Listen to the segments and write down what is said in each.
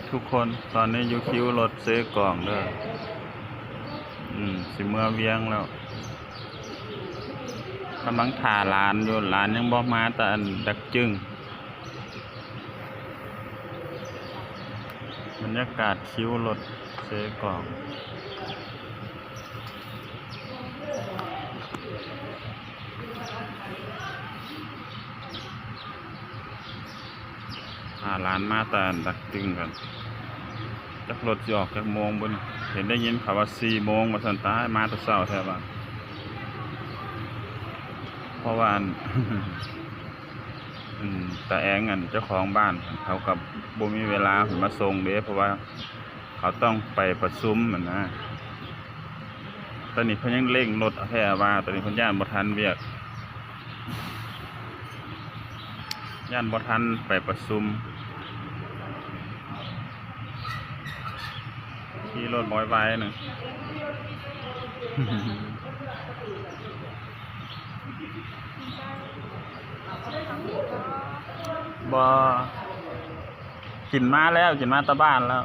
ທຸກຄົນ ຕອນນີ້ຢູ່ຄິວລົດເຊກອງເດີ ອືມ ຊິເມືອວຽງແລ້ວ ກຳລັງຖ້າຫຼານຢູ່ ຫຼານຍັງບໍ່ມາແຕ່ອັນດັກຈຶງ. ບັນຍາກາດຄິວລົດເຊກອງ. ຖ້າຫຼານມາແຕ່ດັກຈຶງກັນ ຈັກລົດຊິອອກຈັກໂມງບຸນີ້ ເຫັນໄດ້ຍິນເຂົາວ່າສີ່ໂມງວ່າຊັ້ນ. ຕາຍ ມາແຕ່ເຊົ້າແທ້ວ່າ ເພາະວ່າອັນ ອືມ ຕາແອງ ອັນ ເຈົ້າຂອງບ້ານເຂົາກໍບໍ່ມີເວລາໃຫ້ມາສົ່ງເດ້ ເພາະວ່າເຂົາຕ້ອງໄປປະຊຸມຫັ້ນນະ. ຕອນນີ້ເພິ່ນຍັງເລັ່ງລົດແທ້ວ່າ ຕອນນີ້ເພິ່ນຢ້ານບໍ່ທັນວຽກ ຢ້ານບໍ່ທັນໄປປະຊຸມ ຂີ່ລົດບໍ່ໄວໆ ນະ. ບໍ່ ກິນມາແລ້ວ ກິນມາແຕ່ບ້ານແລ້ວ.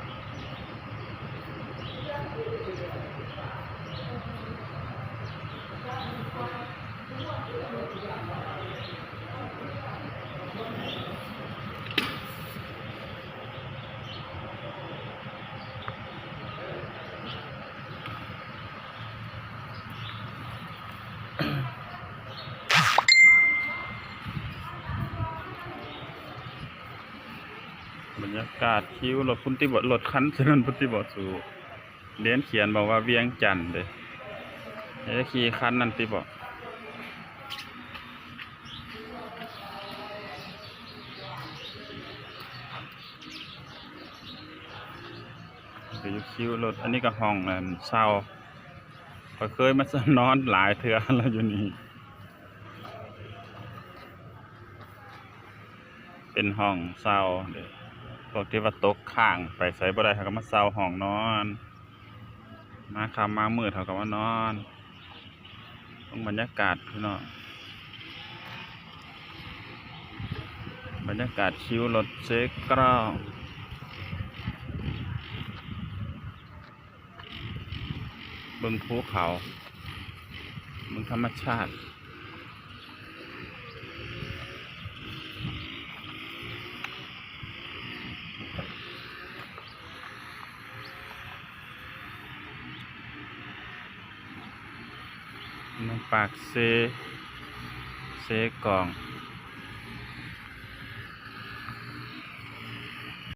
ບັນຍາກາດຄິວລົດພຸ້ນຕິບໍ ລົດຄັນສະນັ້ນພຸ້ນຕິບໍສູ ເຫັນຂຽນບອກວ່າວຽງຈັນເດ້ ເອີ ຂີ່ຄັນນັ້ນຕິບໍ ໄປຢູ່ຄິວລົດ. ອັນນີ້ກໍຫ້ອງ ອັນ ເຊົ່າ ຂ້ອຍເຄີຍມານອນຫຼາຍເທື່ອແລ້ວຢູ່ນີ້ ເປັນຫ້ອງເຊົ່າເດ້ ພວກທີ່ວ່າຕົກຄ້າງໄປໃສບໍ່ໄດ້ ເຂົາກໍມາເຊົ່າຫ້ອງນອນ ມາຄ່ຳມາມືດເຂົາກໍມານອນ. ເບິ່ງບັນຍາກາດພີ່ນ້ອງ ບັນຍາກາດຄິວລົດເຊກອງ ເບິ່ງພູເຂົາ ເບິ່ງທຳມະຊາດ ເມືອງປາກເຊ ເຊກອງ.